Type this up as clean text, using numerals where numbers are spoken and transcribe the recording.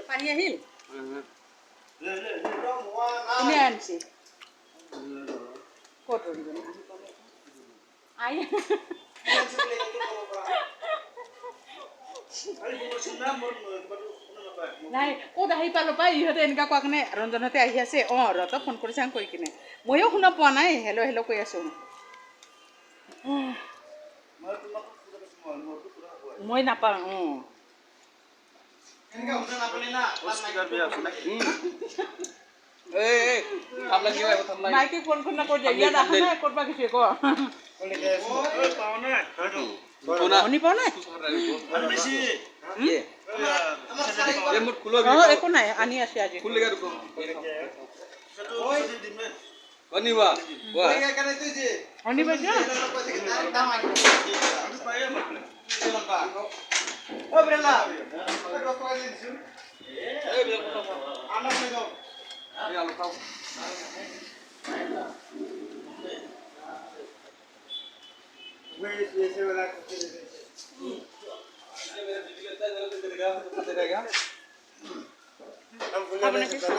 পানী আহিল। কোনে আনিছে? ক'ত ৰঞ্জন আহি পালে? আই, নাই, ক'ত আহি পালো পাই। ইহঁতে এনেকুৱা কোৱা কাৰণে ৰঞ্জনহঁতে আহি আছে। অঁ, ৰহ, ফোন কৰি চাং কৈ কিনে। ময়ো শুনা পোৱা নাই, হেল্ল' হেল্ল' কৈ আছোঁ। মই নাপাওঁ। অঁ। এই এই থাম লাগি থাম লাগি। মাইকে ফোন কৰি নকৰি দিয়ে। ইয়াত অহা নাই, ক'ত বা গৈছে ক। শুনি পোৱা নাই। অঁ, একো নাই, আনি আছে আজি। শুনি পাইছা? খাব নেকি? খাই।